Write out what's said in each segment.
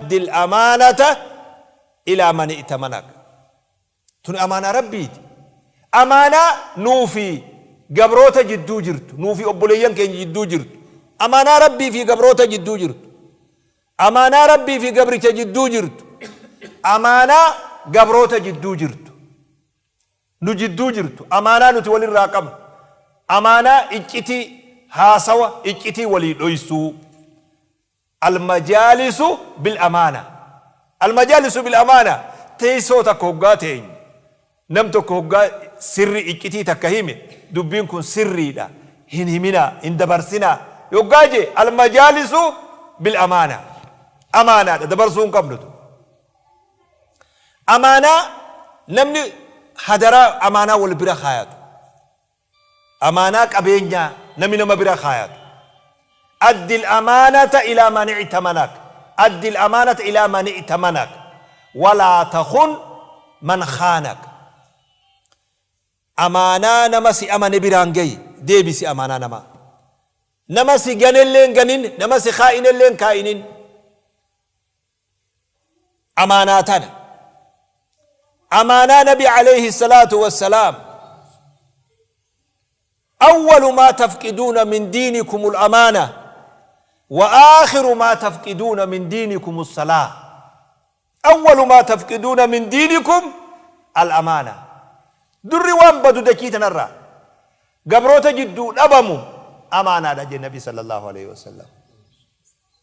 Addi al-amaanata ilaa man i'tamanak. Tun amaanaa Rabbiiti. Amaanaa nuu fi gabroota jidduu jirtu, nuu fi obboleeyyan keenya jidduu jirtu. Amaanaa Rabbii fi gabroota jidduu jirtu. Amaanaa Rabbii fi gabricha jidduu jirtu. Amaanaa gabroota jidduu jirtu. Nu jidduu jirtu. Amaanaa nuti walirraa qabnu. Amaanaa iccitii haasawa, iccitii walii dhoysuu. Almajaalisu bil amaana. Almajaalisu bil amaana teessoo takka hoggaa teenyu nam tokko hoggaa sirri iccitii takka hime dubbiin kun sirriidha hin himinaa hin dabarsinaa yoggaa jee almajaalisu bil amaana amaanaadha dabarsuu hin qabnu tu. Amaanaa namni hadaraa amaanaa wal bira kaayatu. Amaanaa qabeenyaa namni nama bira kaayatu. Addi al-amaanata ilaa man i'tamanak. Addi al-amaanata ilaa man i'tamanak. Walaa takhun man khaanak. Amaanaa nama si amane biraan gahi. Deebisi amaanaa namaa. Nama si ganellee hin ganin, nama si kaa'inellee hin kaa'inin. Amaanaa tana. Amaanaa Nabi alayhi salaatu wassalaam. Awwalu maa tafqiduuna min diinikumul amaana wa aakhiru maa tafqiduuna min diinikumus salaa. Awwalu maa tafqiduuna min diinikum al amaana. Durri waan badu dachii tanarraa gabroota jidduu dhabamu amaanaadha jedhe Nabi sallallahu alayhi wasallam.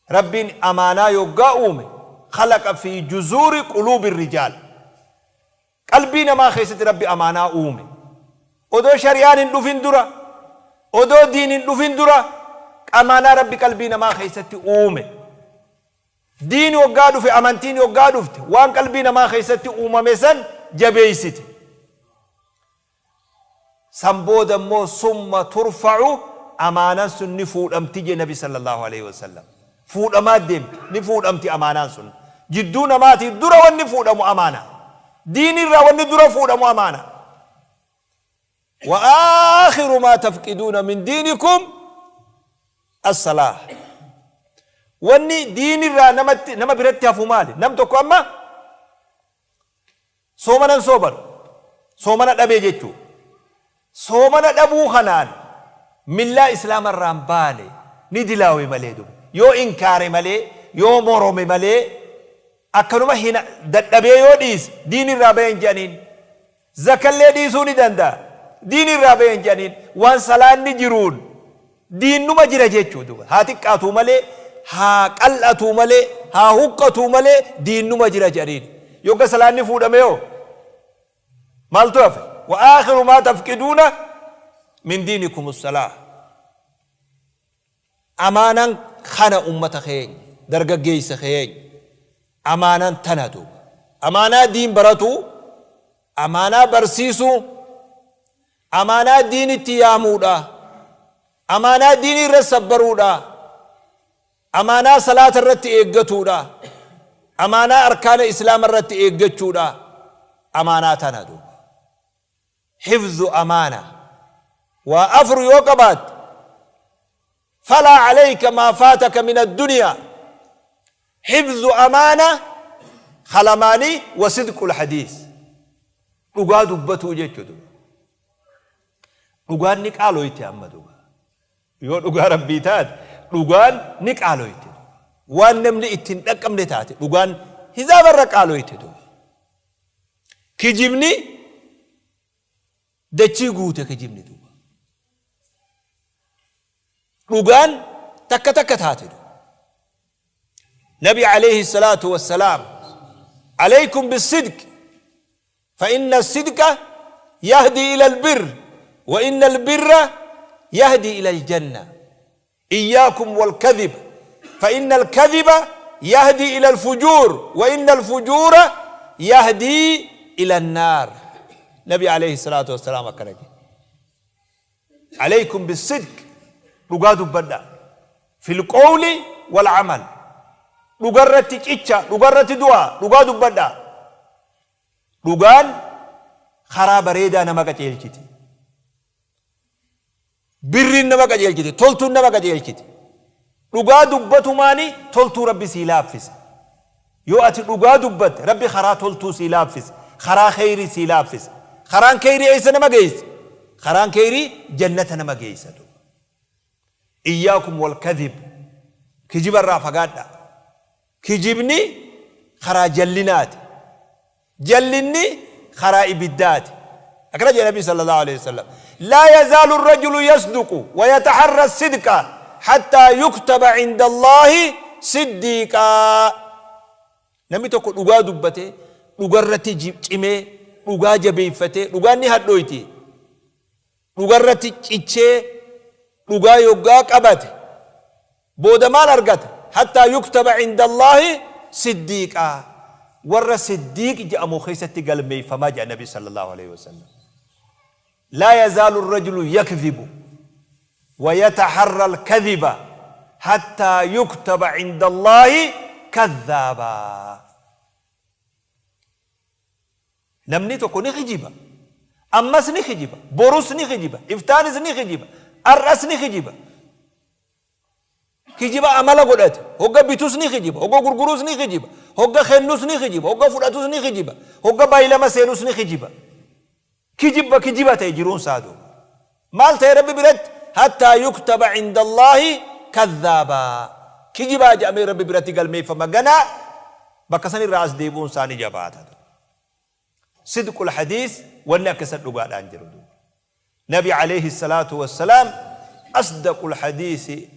Rabbiin amaanaa yoggaa uume khalaqa fii juzuuri quluubi rijaal. Qalbii namaa keessatti Rabbi amaanaa uume. Odoo shari'aan hin dhufin dura, odoo diin hin dhufin dura amaanaa Rabbi qalbii namaa keessatti uume. Diin yoggaa dhufe, amantiin yoggaa dhufte waan qalbii namaa keessatti uumame san jabeessite. San booda immoo summa turfa'u amaanan sun ni fuudhamti jedhe Nabi sallallaahu aleyhi wa sallam. Fuudhamaa deemti, ni fuudhamti amaanaan sun. Jidduu namaatii dura wanni fuudhamu amaana. Diinii irraa wanni dura fuudhamu amaana. Wa aakhiru maa tafqiduuna min diinikum as-salaah. Wanni diinirraa namatti nama biratti hafu maali? Nam tokko amma Soomana hin soomanu. Soomana dhabee jechuu. Soomana dhabuu kanaan millaa islaama irraa hin baane ni dilaawe malee duba. Yoo inkaare malee, yoo morome malee akkanuma hin dadhabee yoo dhiise diini irraa bahe hin je'aniin. Zakallee dhiisuu ni danda'a. Diini irraa bahe hin je'aniin. Waan salaanni jiruun diinnuma jira jechuu duba. Haa xiqqaatuu malee, haa qal'atuu malee, haa huqqatuu malee diinnuma jira jedhaniin. Yogga salaanni fuudhame hoo? Maaltu hafe? Wa aakhiru maa tafqiduuna min diinikum salaah. Amaanan kana ummata keenya, dargaggeessa keenya, amaanan tana duuba. Amaanaa diin baratuu, amaanaa barsiisuu, Amaanaa diinitti yaamuudha. Amaanaa diinii irratti sabbaruudha. Amaanaa salaata irratti eeggatuudha. Amaanaa arkaana islaama irratti eeggachuudha. Amaanaa tana duuba. Hifzu amaana. Waa afur yoo qabaatte falaa alayka maa faataka min addunyaa. Hifzu amaana kalamaanii wa sidqul hadiis. Dhugaa dubbatuu jechu duba. Dhugaan ni qaaloyte amma duba. Yoo dhugaa Rabbii taate dhugaan ni qaaloyte duba. Waan namni itti hin dhaqqabne taate dhugaan hizaaba irra qaaloyte duba. Kijibni dachii guute kijibni duba. Dhugaan takka takka taate duba. Nabi alayhi salaatu wassalaam alaykum bisidq فإن الصدق يهدي إلى البر وإن البر يهدي إلى الجنة إياكم والكذب فإن الكذب يهدي إلى الفجور وإن الفجور يهدي إلى النار نبي عليه الصلاة والسلام أكرجي عليكم بالصدق dhugaa dubbadhaa fil qowli wal amal dhugarratti cicha dhugarratti du'a dhugaa dubbadhaa Dhugaan karaa bareedaa nama qaceelchiti. Birriin nama qajeelchiti, toltuun nama qajeelchiti. Dhugaa dubbatumaani toltuu Rabbi sii laaffisa. Yoo ati dhugaa dubbatte, Rabbi karaa toltuu sii laaffisa, karaa kheyrii sii laaffisa. Karaan kheyrii eessa nama geeysa? Karaan kheyrii jannata nama geeysa duuba. Iyyaakum wal kadhib, kijiba irraa fagaadhaa. Kijibni karaa jallinaati. Jallinni karaa ibiddaati. Akkana jedhe Nabi sallallahu aleyhi wa sallam, Laa yazaalu arrajulu yasduqu wa yataharra assidqa hattaa yuktaba inda Allaahi siddiiqaa. Namni tokko dhugaa dubbatee, dhugarratti cimee, dhugaa jabeeffatee, dhugaan ni hadhooyti, dhugarratti cichee, dhugaa yoggaa qabate, Booda maal argata? Hattaa yuktaba indallaahi siddiiqaa. Warra siddiiq je'amu keessatti galmeeyfama je'an Nabi sallallaahu aleyhi wa sallam. Laa yazaalu rrajulu yakdhibu wa yataharra alkadhiba hattaa yuktaba indallaahi kadhaabaa. Namni tokko ni kijiba. Ammas ni kijiba. Borus ni kijiba. Iftaanis ni kijiba. Ar'as ni kijiba. Kijiba amala godhate. Hogga bitus ni kijiba, hogga gurgurus ni kijiba, hogga kennus ni kijiba, hogga fudhatus ni kijiba, hogga baylama seenus ni kijiba. Kijibba kijiba ta'e jiruun isaa duuba. Maal ta'e Rabbi biratti? Hattaa yuktaba indallaahi kadhaabaa. Kijibaa jedhamee Rabbi biratti galmeeffama ganaa bakka san irraa as deebi'uun isaa ni jabaata. Sidqul hadiis wanni akka isa dhugaadhaan jiru duuba. Nabi alayhi salaatu wassalaam asdaqul hadiisi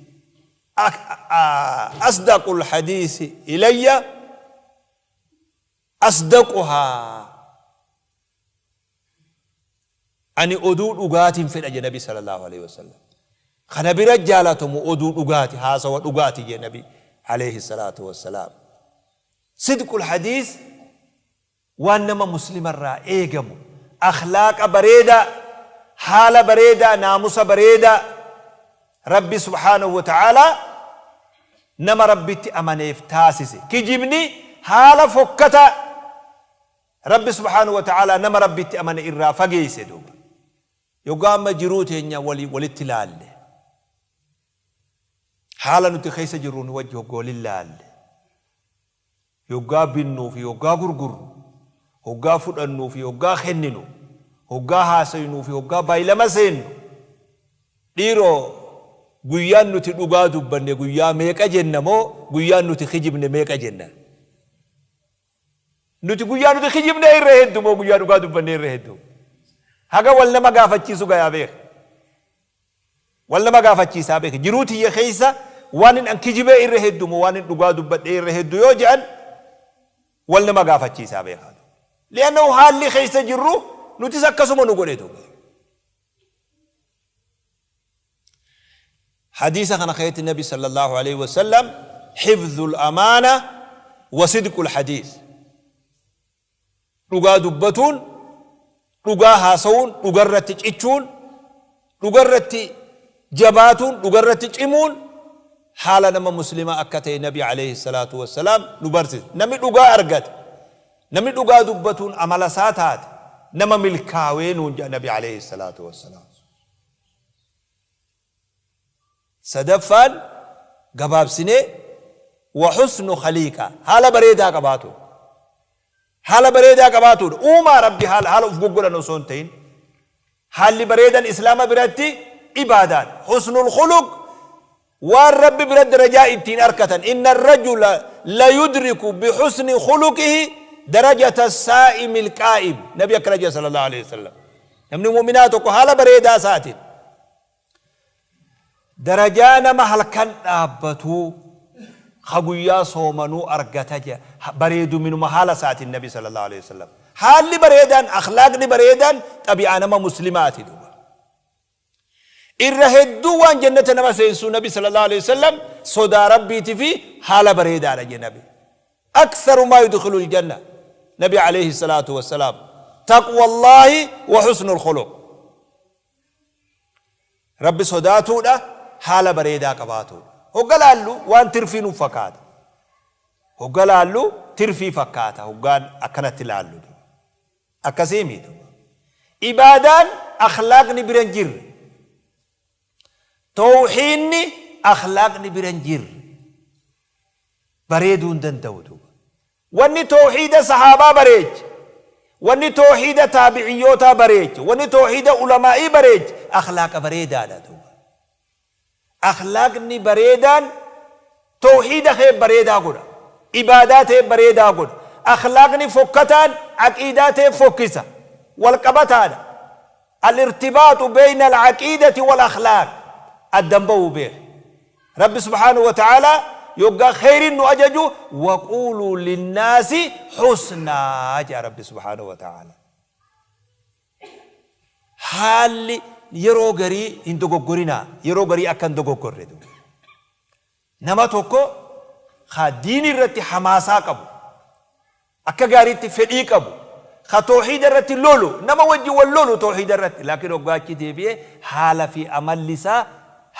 asdaqul hadiisi ilayya asdaquhaa ani oduu dhugaatiin fedha jedhe Nabi sallallahu alayhi wasallam. Kana bira jaalatamu oduu dhugaati haasawa dhugaati jedhe Nabi alayhi salaatu wassalaam. Sidqul hadiis waan nama muslima irraa eegamu, akhlaaqa bareedaa, haala bareedaa, naamusa bareedaa Rabbi subhaanahu wa ta'aalaa nama Rabbitti amaneef taasise. Kijibni haala fokkataa Rabbi subhaanahu wa ta'aalaa nama Rabbitti amane irraa fageesse duuba. Yoggaa amma jiruu teenya walitti laalle, haala nuti keessa jirruun wajji hogga walin laalle, Yoggaa binnuu fi hoggaa gurgurru, hoggaa fudhannuu fi hoggaa kenninu, hoggaa haasaynuu fi hoggaa baylama seennu, dhiiroo guyyaan nuti dhugaa dubbanne guyyaa meeqa jenna moo guyyaan nuti kijibne meeqa jenna? Nuti guyyaa nuti kijibne irra heddu moo guyyaa dhugaa dubbanne irra heddu? Haga wal nama gaafachiisu gayaa beeka. Wal nama gaafachiisaa beeki. Jiruu tiyya keessa waanin an kijibee irra heddu moo waanin dhugaa dubbadhee irra heddu yoo je'an wal nama gaafachiisaa beekaa duuba. Li'annahu haalli keessa jirru nutis akkasuma nu godhe duuba. Hadiisa kana keessatti Nabi sallallahu alaihi wasallam hifdhul amaana wa sidqul hadiis. Dhugaa dubbatuun, dhugaa haasawuun, dhugarratti cichuun, dhugarratti jabaatuun, dhugarratti cimuun haala nama muslimaa akka ta'e Nabi alayhi salaatu wassalaam nu barsiise. Namni dhugaa argate, namni dhugaa dubbatuun amala isaa taate nama milkaawee nuun jedha Nabi alayhi salaatu wassalaam. Sadaffaan gabaabsinee wa husnu khaliiqa haala bareedaa qabaatuudha. Haala bareedaa qabaatuudha. Uumaa Rabbi haala haala uf goggodhan osoo hin ta'in. Haalli bareedan Islaama biratti ibaadaadha. Husnul khuluq waan Rabbi bira darajaa ittiin arkatan. Inna rajula la yudriku bihusni khuluqihi darajata saa'imil qaa'im. Nabi akkana jedha sallallahu alaihi wasallam. Namni mu'minaa tokko haala bareedaa isaatiin Darajaa nama halkan dhaabbatuu ka guyyaa soomanuu argata jedha. Bareeduminuma haala isaatiin Nabi sallallahu alaihi wasallam. Haalli bareedaan, akhlaaqni bareedaan xabi'aa nama muslimaati duuba. Irra hedduu waan jannata nama seensuu Nabi sallallahu alaihi wasallam sodaa Rabbiiti fi haala bareedaadha jedhe Nabi. Aktharu maa yudkhilul janna Nabi alaihi salaatu wassalaam taqwallaahi wa husnul khuluq. Rabbi sodaatuudha, haala bareedaa qabaatuudha. Hogga laallu waan tirfii nuuf fakkaata. Hogga laallu tirfii fakkaata hoggaan akkanatti laallu. Akkasii miti. Ibaadaan akhlaaqni bira hin jirre. Tawhiinni akhlaaqni bira hin jirre. Bareeduu hin danda'u duuba. Wanni tawhiida sahaabaa bareeche, wanni tawhiida taabiciyyootaa bareeche, wanni tawhiida ulamaa'ii bareeche akhlaaqa bareedaadha duuba. Akhlaaqni bareedaan tawhiida kee bareedaa godha. Ibaadaa tee bareedaa godha. Akhlaaqni fokkataan aqiidaa tee fokkisa. Wal qabataadha. Al-irtibaaxu beyna al-aqiidati wal-akhlaaq adda hin bahu beekhi. Rabbi subhaanahu wa ta'aalaa yoggaa kheyriin nu ajaju waquuluu linnaasi husnaa jedha Rabbi subhaanahu wa ta'aalaa. Haalli yeroo garii hin dogoggorinaa, yeroo garii akka hin dogoggorre duuba. Nama tokko ka diinii irratti hamaasaa qabu, akka gaariitti fedhii qabu, ka tawhiida irratti lolu, nama wajji wal lolu tawhiida irratti, laakiin hoggaa achi deebi'e haala fi amalli isaa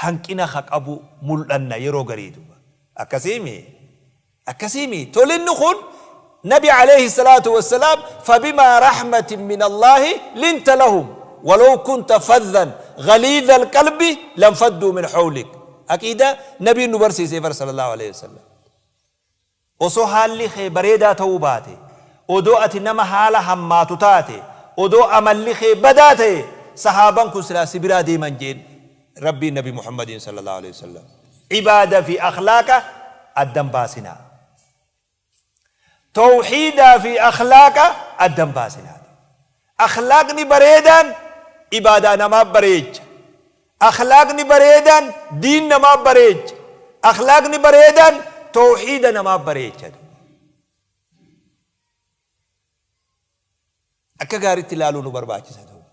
hanqina ka qabu mul'anna yeroo garii duuba. Akkasiimi? Akkasiimi? Tolinni kun Nabi aleyhi salaatu wassalaam fabimaa rahmatin min Allaahi linta lahum walaw kunta fadhan ghaliidha alqalbi lanfadduu min hawlik. Aqiidaa Nabiin nu barsiisee bar sallallahu aleyhi wasallam. Osoo haalli kee bareedaa ta'uu baate, odoo ati nama haala hammaatu taate, odoo amalli kee badaa ta'e, sahaaban kun silaa si biraa deeman jeen Rabbiin Nabi Muhammadiin sallallahu aleyhi wasallam. Ibaada fi akhlaaqa adda hin baasinaa. Tawhiidaa fi akhlaaqa adda hin baasinaa. Akhlaaqni bareedaan ibaadaa namaa bareecha. Akhlaaqni bareedaan diin namaa bareecha. Akhlaaqni bareedaan tawhiida namaa bareecha. Akka gaaritti ilaaluu nu barbaachisa duuba.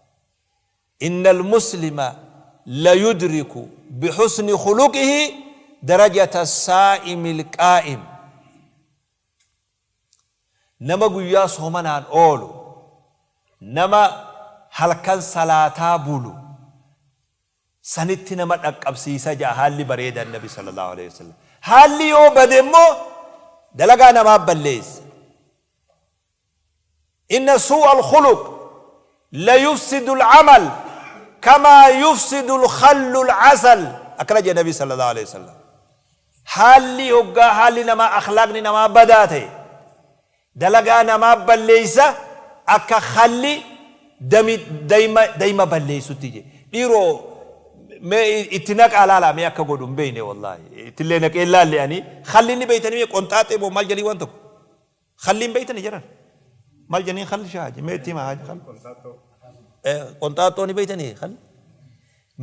Inna al-muslima la yudriku bihusni khuluqihi darajata as-saa'imi al-qaa'im. Nama guyyaa soomanaan oolu, nama halkan salaataa bulu sanitti nama dhaqqabsiisa ja'a haalli bareedaan Nabi sallallahu aleyhi wa sallam. Haalli yoo bade immoo dalagaa namaa balleessa. Inna suu'a al-khuluq la yufsidu al-amal kamaa yufsidu al-khallu al-asal akkana jedhe Nabi sallallahu aleyhi wa sallam. Haalli hoggaa haalli namaa akhlaaqni namaa badaa ta'e dalagaa namaa balleeysa akka khalli dami dayma dayma balleeysutti jedhe. Dhiiroo mee itti naqaa laalaa mee akka godhu hin beeyne wallaahi ittillee naqee hin laalle ani khalli inni beeytanii mee qonxaaxee moo maal jedhanii waan tokko Khalli hin beeytani jaran? Maal janiin khalli shaaji? Mee itti himaa haaji khalli? Qonxaaxxoo ni beeytanii khalli?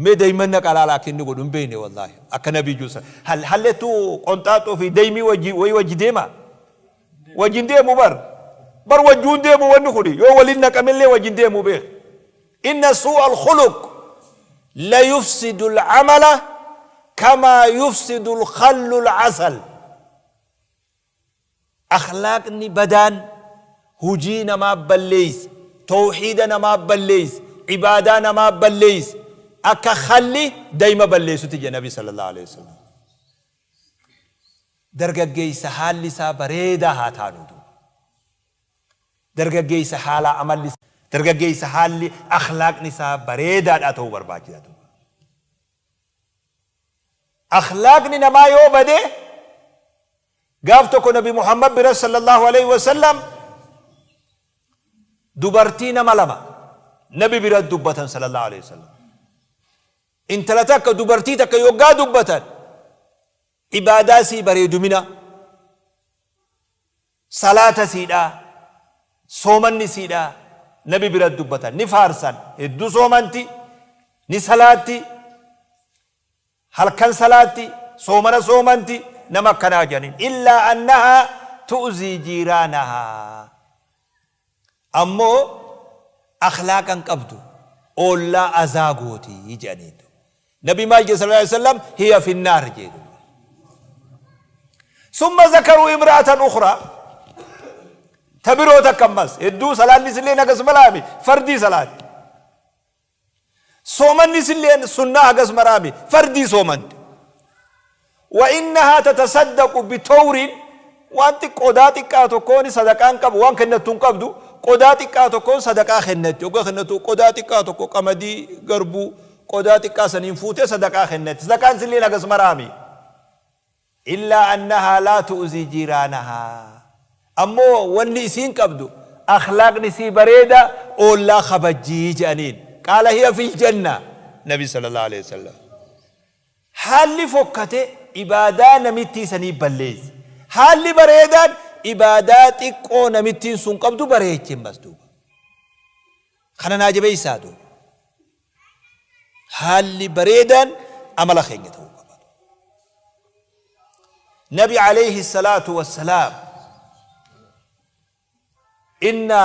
Mee dayman naqa laala akka inni godhu hin beeyne wallaahi. Akka nabii juusa. Hallettu qonxaaxxoo fi daymii wajji wayi wajji deema? Wajjin deemu bar. Bar wajjuun deemu wanni kuni yoo waliin naqamellee wajjin deemu beek. Inna suu'a al-khuluq la yufsidu al-amala kama yufsidu al-khallu al-asal. Akhlaaqni badaan hujii namaa balleeysa, towhiida namaa balleeysa, ibaadaa namaa balleeysa, akka khalli dayma balleeysutti jedhe Nabi sallallaahu aleyhi wasallam. Dargaggeeysa haalli isaa bareedaa haa taanuu duuba. Dargaggeeysa haalaa amalli Dargaggeeysa haalli akhlaaqni isaa bareedaadhaa ta'uu barbaachisa duuba. Akhlaaqni namaa yoo bade gaaf tokko Nabi Muhammad bira sallallahu alaihi wasallam dubartii nama lama Nabi bira dubbatan sallallahu alaihi wasallam. Intala takka dubartii takka yoggaa dubbatan ibaadaa sii bareedumina Salaata isiidhaa, soomanni isiidhaa Nabi bira dubbatan. Ni faarsan. Hedduu soomanti, ni salaatti, halkan salaatti, soomana soomanti, nama akkanaa jedhaniin. Illaa annahaa tu'zii jiiraanahaa. Ammoo akhlaaqa hin qabdu, oollaa azaa gooti jedhaniin. Nabi maal jedhe sallallahu alaihi wasallam hiya finnaar jedhe duuba. Summa zakaruu imra'atan ukhraa ta biroo takka ammas hedduu salaanni isilleen hagas malaami fardii salaatti. Soomanni isilleen sunnaa hagas maraami fardii soomanti. Wa innahaa tatasaddaqu bitowrin waan qodaa xiqqaa tokkoon sadaqaa hin qabu waan kennattu hin qabdu qodaa xiqqaa tokkoon sadaqaa kennatti hoggaa kennattu qodaa xiqqaa tokko qamadii garbuu qodaa xiqqaa saniin fuutee sadaqaa kennatti sadaqaan silleen hagas maraami illaa annahaa laa tu'zii jiiraanahaa. Ammoo wanni isiin qabdu akhlaaqni isii bareeda, oollaa kabajjii je'aniin. Qaala hiya fil janna. Nabi sallallahu aleyhi wasallam. Haalli fokkate ibaadaa namittii sanii balleeyse. Haalli bareedaan ibaadaa xiqqoo namittiin sun qabdu bareeche ammas duuba. Kana naa jabeeysaa duuba. Haalli bareedaan amala keenya ta'uu qaba. Nabi alayhi salaatu wassalaam inna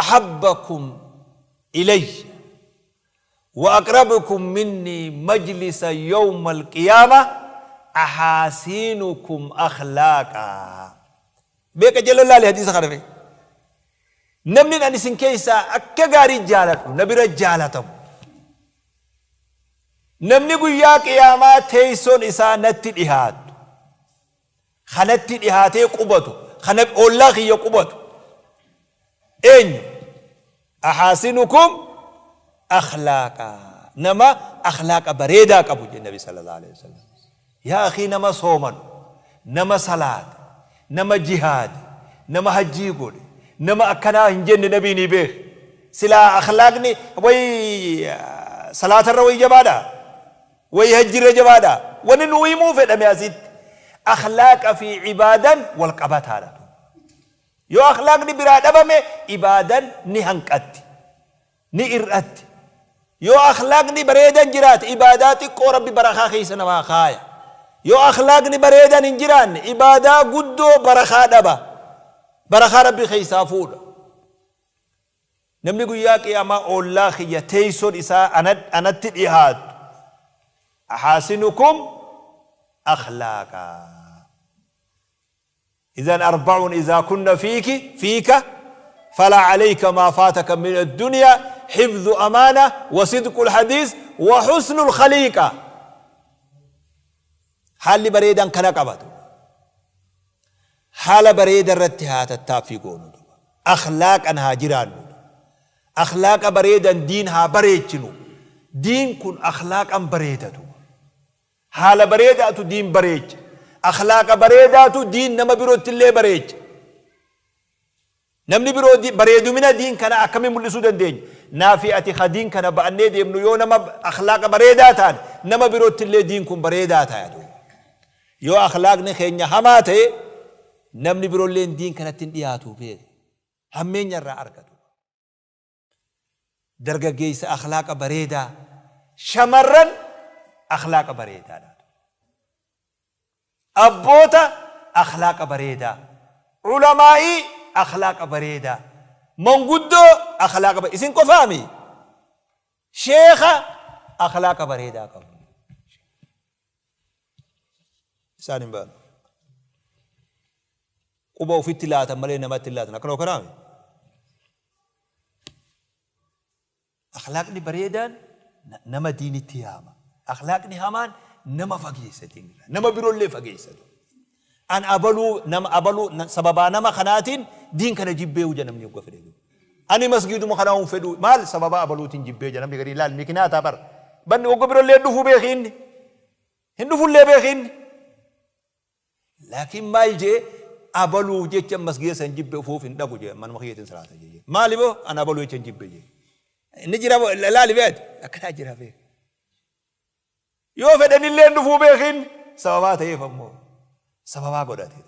ahabbakum ilayya wa aqrabukum minni majlisa yawma alqiyaama ahaasiinukum akhlaaqa. Beeka jala laali hadiisa kana mee. Namni an isin keessaa akka gaarii jaaladhu na bira jaalatamu. Namni guyyaa qiyaamaa teessoon isaa natti dhihaattu. Kanatti dhihaatee qubatu. Kana ollaa kiyya qubatu. Eenyu? Ahaasinukum akhlaaqa. Nama akhlaaqa bareedaa qabu jedhe Nabi sallallahu alaihi wasallam. Yaa akhii nama soomanu, nama salaate, nama jihaade, nama hajjii godhe, nama akkanaa hin jenne nabiin ni beeke. Silaa akhlaaqni way salaatarra way jabaadha? Way hajjirra jabaadha? Wani nuu himuu fedhame asitti akhlaaqa fi ibaadan wal qabataadha. Yoo akhlaaqni biraa dhabame ibaadan ni hanqatti. Ni ir'atti. Yoo akhlaaqni bareedan jiraate ibaadaa xiqqoo Rabbi barakaa keessa namaa kaaya. Yoo akhlaaqni bareedan hin jiraanne ibaadaa guddoo barakaa dhaba. Barakaa Rabbi keessaa fuudha. Namni guyyaa qiyaamaa oollaa kiyya teessoon isaa anatti dhihaattu ahaasinukum akhlaaqa. Idhan arba'un idhaa kunna fiiki fiika falaa alayka maa faataka min addunyaa hifdhu amaana wa sidqul hadiis wa husnul khaliiqa. Haalli bareedaan kana qaba duuba. Haala bareeda irratti haa tattaaffii goonu duuba. Akhlaaqan haa jiraannu duuba. Akhlaaqa bareedan diin haa bareechinu. Diin kun akhlaaqan bareeda duuba. Haala bareedaatu diin bareecha. Akhlaaqa bareedaatu diin nama birottillee bareecha. Namni biroo bareedumina diin kanaa akkamiin mul'isuu dandeenya? Naa fi ati ka diin kana ba'annee deemnu yoo nama akhlaaqa bareedaa taane nama birottillee diin kun bareedaa taya duuba. Yoo akhlaaqni keenya hamaa ta'e namni birolleen diin kanatti hin dhiyaatu beeki. Hammeenya irraa argatu. Dargaggeessa akhlaaqa bareedaa, shamarran akhlaaqa bareedaadha. Abboota akhlaaqa bareedaa, ulamaa'ii akhlaaqa bareedaa, manguddoo akhlaaqa bareedaa. Isin qofaami sheekha akhlaaqa bareedaa qabu. Isaan hin baanu. Quba ofitti laatan malee namatti hin laatan. Akkana kanaami. Akhlaaqni bareedaan nama diinitti yaama. Akhlaaqni hamaan nama fageessa diinirraa. Nama biroollee fageessa. An abaluu nama abaluu sababaa nama kanaatiin diin kana jibbee huja namni hogga fedhe. Ani masgiiduma kanaa hin fedhu maal sababaa abaluutiin jibbee jira namni garii laal mikinaataa bara. Banni hogga biroollee dhufuu beeki inni. Hin dhufullee beeki inni. Laakiin maal jee abaluuf jecha masgiida san jibbe ufuuf hin dhaqu jee manuma kiyyatin salaata jee. Maali boo an abaluu jecha hin jibbe jee. Inni jira laali beeti akkanaa jira beeki. Yoo fedhanillee hin dhufuu beekin sababaa ta'eef ammoo sababaa godhate.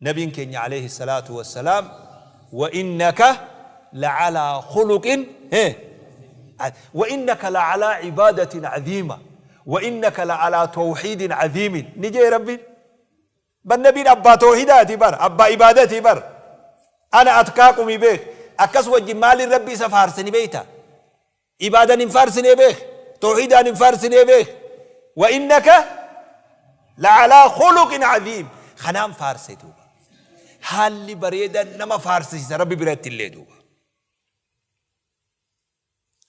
Nabiin keenya alayhi salaatu wassalaam wa innaka la'alaa khuluqin wa innaka la'alaa ibaadatin aziima wa innaka la'alaa tawhiidin aziimin ni jee Rabbiin. Bar nabiin abbaa tawhiidaati bar abbaa ibaadatii bar ana atqaaqumi beek akkas wajjin maaliin Rabbi isa faarse ni beekta. Ibaadan hin faarsinee beek tawhiidaan hin faarsinee beek wa innaka la'alaa khuluqin aziim kanaan faarse duuba. Haalli bareedan nama faarsisiisa Rabbi biratti illee duuba.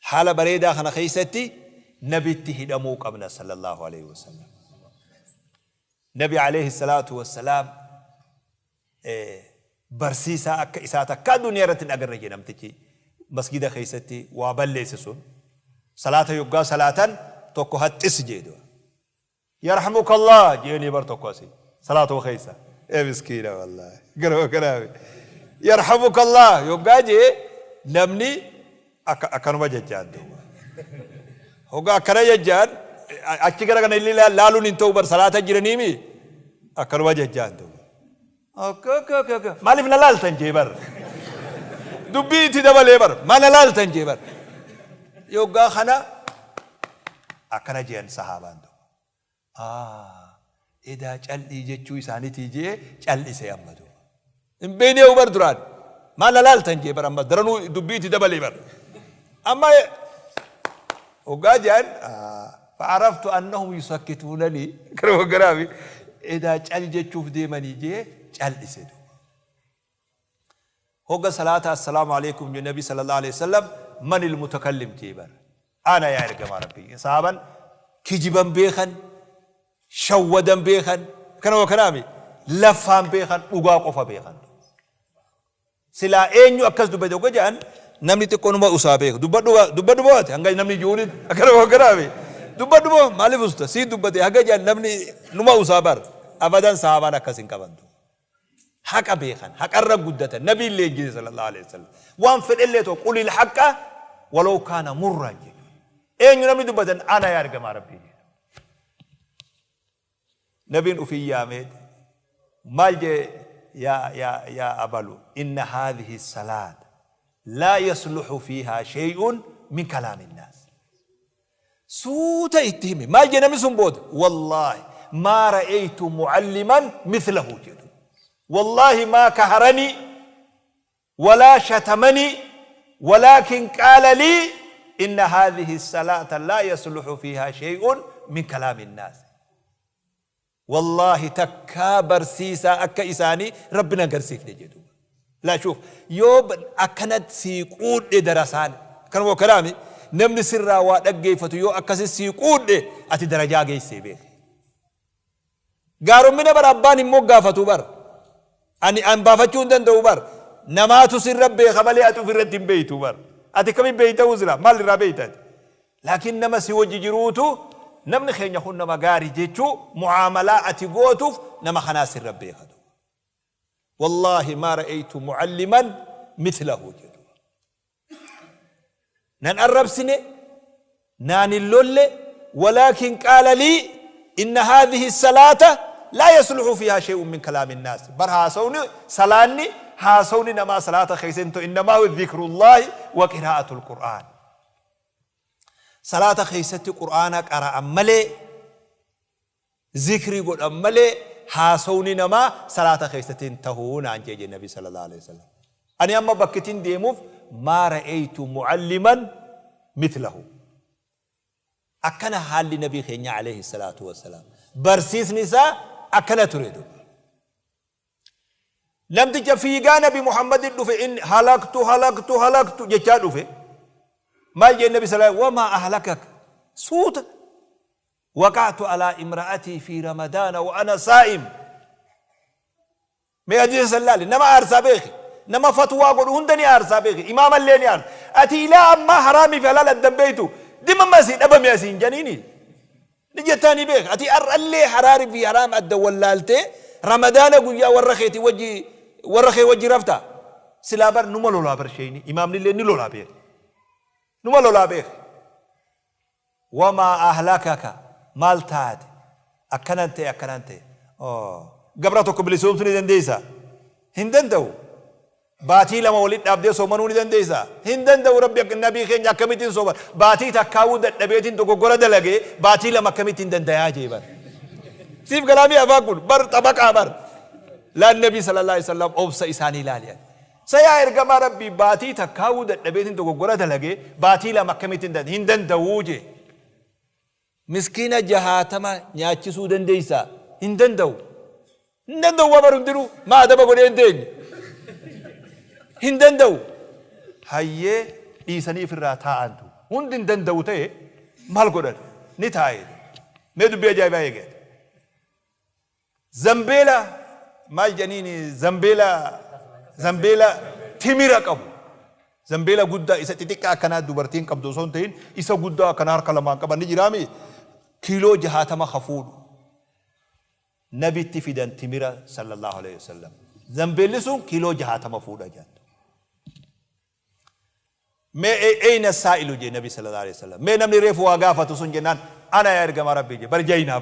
Haala bareedaa kana keessatti nabitti hidhamuu qabna sallallahu alaihi wasallam. Nabi alayhi salaatu wassalaam barsiisaa akka isaa takkaa duniyaa irratti hin agarre jedhe namtichi masgida keessatti waa balleesse sun salaata yoggaa salaatan tokko haxxis jedhe. Yarhamukallah jeeni bar tokko asii salaatuma keessa. Ee miskiina wallaahi. Garuma kanaami. Yarhamukallah yoggaa jee namni akka akkanuma jejjaan duuba. Hoggaa akkana jejjaan achi gara kana illee laaluun hin ta'u bar salaata jiraniimi akkanuma jejjaan duuba. Akka akka akka akka maaliif na laaltan jee bar. Dubbii itti dabalee bar maa na laaltan jee bar. Yoggaa kana akkana jean sahaabaan duuba. Aah edaa cal'ii jechuu isaanitii jee cal'ise amma duuba. Hin beeyneehu bar duraan. Maal na laaltan jee bar amma daranuu dubbii itti dabalee bar. Amma hoggaa je'an fa'araftu annahum yusakkituunanii kana hogganaafi edaa cal jechuuf deemanii jee cal'ise duuba. Hogga salaata assalaamu aleykum je nabi sallallahu aleyhi wasallam manil mutakallim jee bar. Ana yaa ergamaa rabbii. Sahaaban kijiban beekan, shawwadan beekan, kana wa kanaami laffaan beekan, dhugaa qofa beekan. Silaa eenyu akkas dubbate hogga jedhan namni xiqqoo numa usaa beeka. Dubbadhu dubbadhu moo ati hanga namni ji'uuni akkana wa kanaami. Dubbadhu moo maaliif usta sii dubbate hanga jedhan namni numa usaa bar. Abadan sahaabaan akkas hin qaban. Haqa beekan, haqarra guddatan, Nabiin leenjise sallallahu aleyhi wasallam. Waan fedhellee ta'u qulil haqqa walaw kaana murran jedhu. Eenyu namni dubbatan ana yaa ergamaa Rabbii jedhu. Nabiin ufii yaamee maal jee yaa yaa yaa abalu inna haadhihi salaat laa yasluhu fiihaa shay'un min kalaami nnaas. Suuta itti himi. Maal jee namni sun booda? Wallaahi maa ra'aytu mu'alliman mithlahu jedhu. Wallaahi maa kaharanii walaa shatamanii walaakin qaala lii inna haadhihi salaata laa yasluhu fiihaa shay'un min kalaami nnaas. Wallaahi takkaa barsiisaa akka isaanii Rabbi nan garsiifne jee duuba. Laa shuuf yoo akkanat sii quudhe darasaan akkanuma akkanaami namni sirraa waa dhaggeeffatu yoo akkasi sii quudhe ati darajaa geessee beeki. Gaarommina bar abbaan hin moggaafatuu bar. Ani an baafachuu hin danda'u bar. Namaatu sirra beeka malee ati ofirratti hin beeytu bar. Ati akkamiin beeyta sila maal irraa beeyta ati? Laakiin nama si wajji jiruutu namni keenya kun nama gaari jechuu mu'aamalaa ati gootuuf nama kanaa sirra beeka duuba. Wallaahi maa ra'aytu mu'alliman mithlahu jee duuba. Nan arrabsine, naan hin lolle, walaakin qaala lii inna haadhihi salaata laa yasluhu fiihaa shay'un min kalaami nnaas. Bar haasawni salaanni haasawni namaa salaata keessa hin ta'u innamaa huwa dhikrullaahi wa qiraa'atul qur'aan. Salaata keessatti Qur'aana qara'an malee, zikrii godhan malee haasawni namaa salaata keessatti hin tahu naan jee jee Nabi sallallahu alaihi wasallam. Ani amma bakkitin deemuuf maa ra'aytu mu'alliman mithlahu. Akkana haalli Nabii keenyaa alayhi salaatu wassalaam. Barsiisni isaa akkana ture duuba. Namticha fiigaa Nabi Muhammadin dhufe inni halaktu halaktu halaktu jechaa dhufe. Maal jeen Nabi sallallahu wamaa ahlakak suuta waqa'tu alaa imra'atii fi ramadaana wa ana saa'im. Mee hadiisa san laali nama aarsaa beeki nama fatwaa godhu hunda ni aarsaa beeki imaamallee ni aarsa ati ilaa ammaa haraamii fi halaal addan beektu dhimma asii dhabame asiin janiini. Ni jettaa ni beeka. Ati har'allee haraari fi haraam adda wallaaltee Ramadaana guyyaa warra keeti wajji warra kee wajji raftaa? Silaa bar numa lolaa bar sheeyni imaamnillee ni lolaa beeki. Numa lolaa beeki. Wamaa ahlakaka maal taate akkanan ta'e akkanan ta'e. Oh. Gabra tokko bilisoomsuu ni dandeessaa? Hin danda'u. Baatii 2 walitti dhaabdee soomanuu ni dandeessaa? Hin danda'u Rabbi akka Nabii keenya akkamittiin sooman baatii takkaawuu dadhabeetiin dogoggora dalagee baatii 2 akkamittiin dandayaa jee bar. Siif galaamii afaan kun bar xabaqaa bar. Laan Nabii sallallahu alaihi wasallam obsa isaanii ilaali ati. Sa yaa ergamaa Rabbii baatii takkaawuu dadhabeetiin dogoggora dalagee baatii 2 akkamittiin danda'a hin danda'uu jee. Miskiina jahaatama nyaachisuu dandeessaa? Hin danda'u. Hin danda'u waa bar hundinuu maa adaba godhee hin teenye. Hin danda'u. Hayyee dhiisanii ifirraa taa'antu. Hundi hin danda'u ta'e maal godhan? Ni taa'e. Mee dubbii ajaa'ibaa eegale. Zambeela maal jedhaniin zambeela zambeela timira qabu. Zambeela guddaa isa xixiqqaa akkanaa dubartiin qabdu osoo hin ta'in isa guddaa akkanaa harka lamaan qaban ni jiraami kiiloo jahaatama ka fuudhu. Nabitti fidan timira sallallahu aleyhi wasallam. Zambeelli sun kiiloo 60 fuudha jedhan. Mee eyna saa'ilu jee Nabi sallallahu aleyhi wasallam. Mee namni reefu waa gaafatu sun jennaan, ana yaa ergamaa Rabbii jee, bar jaynaa.